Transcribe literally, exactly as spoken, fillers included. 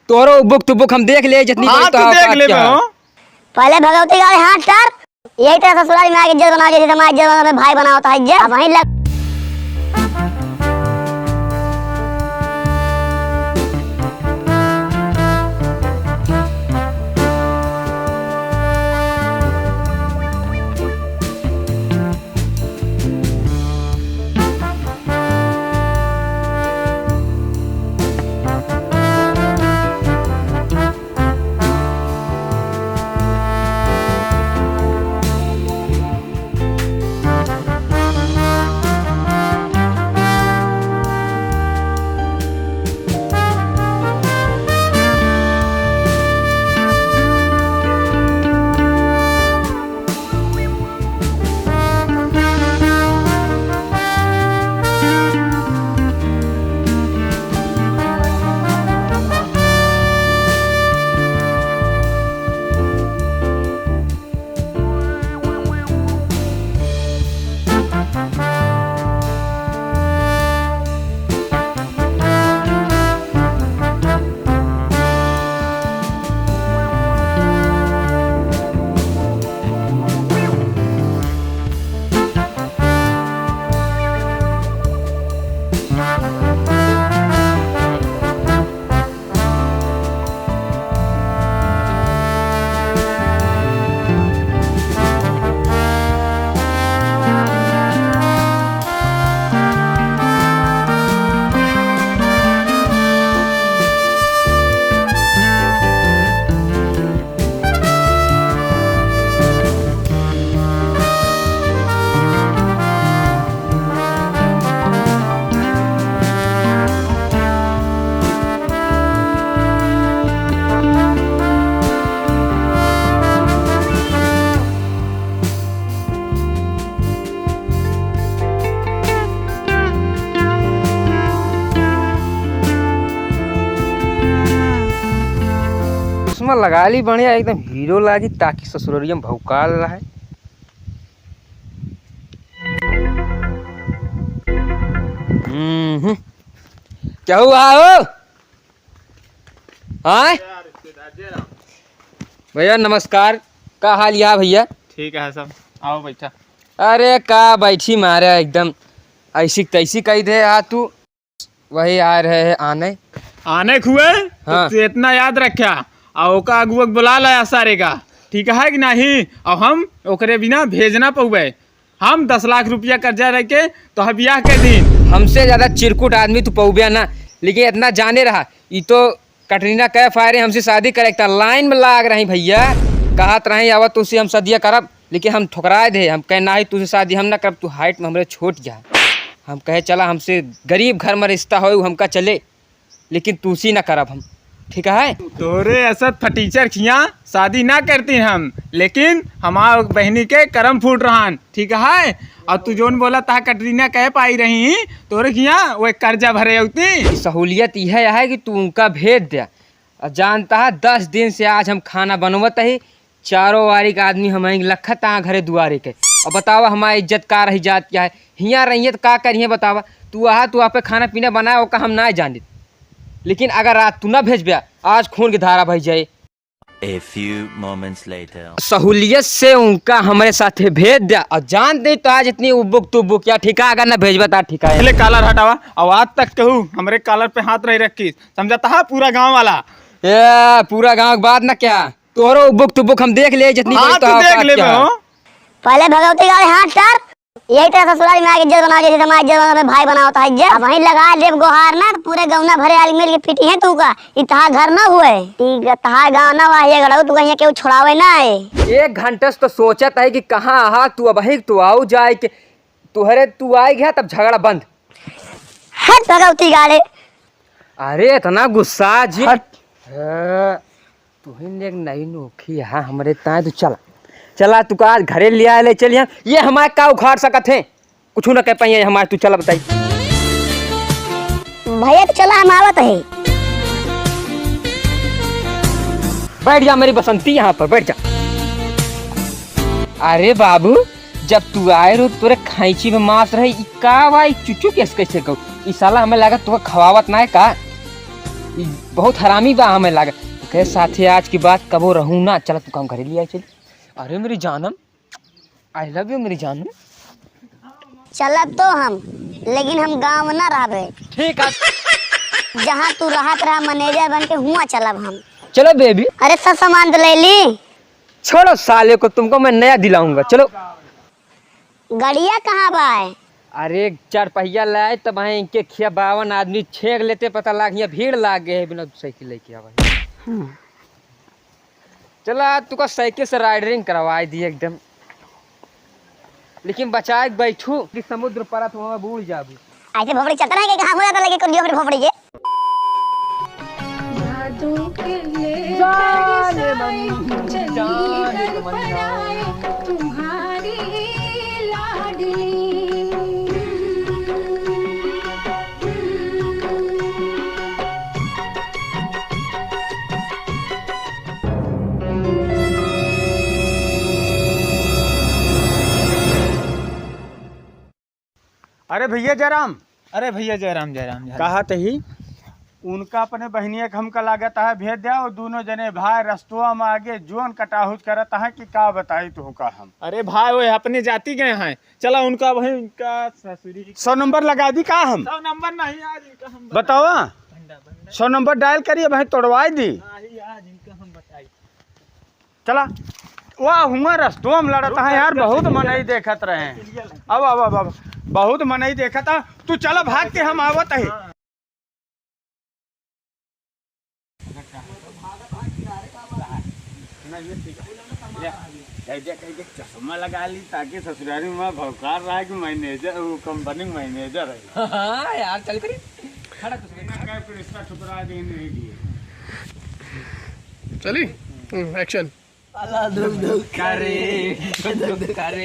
तोहरो उबुक तुबुक हम देख ले, जितनी हाँ, बड़ी तू तोहार देख औकात लेबे क्या है। हो। पहले भगवती गाड़ी हाथ कर, यही तरह ससुराल में आके इज्जत बनाओ, जैसे हमारी इज्जत बनाओ, तो इज्जत अब वहीं लग। चश्मा लगा ली बढ़िया, एकदम हीरो लागी, ताकि ससुररिया में भौकाल रहे। हम्म, क्या हुआ हो? हाँ भैया, नमस्कार। का हाल या भैया? ठीक है सब, आओ बैठा। अरे का बैठी मारे, एकदम ऐसी तैसी कही दे आ तू। वही आ रहे हैं आने। आने खुए? हाँ। तो तू इतना याद रख्या, आ ओका अगुआ के बुला लाया सारे का, ठीक है कि नहीं? और हम ओकरे बिना भेज ना पउबे। हम दस लाख रुपया कर्जा रह के तोहार बियाह कर दी। हमसे ज्यादा चिरकुट आदमी तू पउबे ना, लेकिन इतना जाने रहा, ई तो कटरीना कैफ आए रही हमसे शादी करे, एक लाइन में लाग रही भैया, कहत रही, "आवा तुझसे हम सदिया करब," लेकिन हम ठुकराए दे, हम कहे, "नाही, तुझसे शादी हम ना करब, तू height में हमरे छोट जा।" हम कहे, "चला, हमसे गरीब घर में रिश्ता होए, उ हमका चले, लेकिन तुझसे ना करब हम, ठीक है?" तोरे असत फटीचर खिया शादी ना करती हम, लेकिन हमार बहिनी के करम फूट रहन, ठीक है? और तू जोन बोला ता कटरीना कैफ आई रही, तोरे खिया वो कर्जा भरे होती। सहूलियत यह है कि तू उनका भेज दे, और जानता है, दस दिन से आज हम खाना बनवत ही, चारों वारी के आदमी हमहीं लखत आ घरे दुआरे के। अब बतावा, हमार इज्जत का रही जात क्या है? हियाँ रहिए तो का करिए बतावा? तू आहा, तू आपे खाना पीना बनाए, ओका हम ना जानित। लेकिन अगर रात तू ना भेजबे, आज खून की धारा बह जाए। A few moments later. सहूलियत से उनका हमरे साथे भेज द्या। और जान दे तो आज इतनी उबुक तुबुक क्या, ठीक है? अगर ना भेजबा ता ठीक है। पहले collar हटावा, और आज तक कहू हमरे collar पे हाथ नहीं रखी, समझता है पूरा गाँव वाला। ए, पूरा गाँव के बात ना क्या, तोहरो उबुक तुबुक हम देख ले, जितनी हाँ, बड़ी तू तोहार देख औकात लेबे क्या। हो। पहले भगवती गाड़ी हाथ कर, यही तरह ससुराल में आके इज्जत बनाओ, जैसे हमारी इज्जत बनाओ, में भाई बनाओ, तो इज्जत। अब वहीं लगा देब गोहार ना, तो पूरे गौना भरे आदमी मिल के पीटी है तू का। ई तहार घर ना हुए, ई तहार गाँव ना हुआ, ये गड़ाऊ तू कहीं केहू छोड़ावे ना है। एक घंटे से तो सोचत है कि कहाँ आहा तू, अब ही तू आऊ जाए के, तुहरे तू आए गया तब झगड़ा बंद। हट भगवती गाड़े। अरे इतना गुस्सा जी। हट। हाँ। तुहिन एक नई नोखी है हमरे ताए, तू चला, चला, तू का आज घरे लिया ले चलिया, ये हमारे का उखाड़ सकत है, कुछ न कह पाइए हमारे, तू चला बताई। भैया तो चला, हम आवत है। बैठ जा मेरी बसंती, यहाँ पर बैठ जा। अरे बाबू, जब तू आए रहो तोरे खैंची में मांस रहे, ई का भाई चुचू कैसे कैसे कहू? ई साला हमें लागत तोके खवावत ना है का? ई बहुत हरामी बा, हमें लागे। ओके साथे आज की बात कबो रहू ना। चला तू काम करे लिया चल। अरे मेरी जानम, I love you मेरी जानम। चलब तो हम, लेकिन हम गाँव ना रहबे। ठीक है। जहाँ तू रहत रहा मैनेजर बन के, हुआँ चलब हम। चलो बेबी। अरे सब सामान तो ले ली। छोड़ो साले को, तुमको मैं नया दिलाऊंगा। चलो। गड़िया कहाँ बा? अरे चार पहिया लाए तब हैं इनके खिया बावन आदमी छेक लेते, पता लाग यहाँ भीड़ लाग गए है बिना साइकिल लेके आवा। हम्म। चला, आज तुका साइकिल से राइडरिंग करवाई दी एकदम, लेकिन बचाए के बैठू कि समुद्र परत वहाँ बूड़ जाबू। ऐसे भोपड़ी चलता रहे कि कहाँ हो जाता लगे कुल्लियों पर भोपड़ी के। जाने मन, जाने मन। अरे भैया जयराम। अरे भैया जयराम, जयराम, जयराम। कहा तही उनका अपने बहनिया के हमका लागत है भेज द्या, वो दोनों जने भाई रस्तवा में आगे जोन कटाहुच करत है कि का बताई तुहका हम। अरे भाई, वो अपने जाति गए हैं, चला उनका वहीं का ससुरी। सौ नंबर लगा दी का हम? सौ नंबर नहीं, आज इनका हम बतावा। भंडा, भंडा। सौ नंबर डायल करिए भाई, तोड़वाई दी। नहीं, आज इनका हम बताई। चला, वाह, हुआं रस्तों में लड़त हैं यार, बहुत मनई देखत रहे हैं। अब, अब, अब, अब, बहुत मनई देखत है। तू चला भाग के, हम आवत है। चश्मा लगा ली ताकि ससुरारी में भौकाल रहा कि मैनेजर, वो कंपनी में मैनेजर है। हाँ यार, चल करी। खड़ा तो सके। चली। हम्म, एक्शन। अला धुक धुक करे, धुक धुक करे।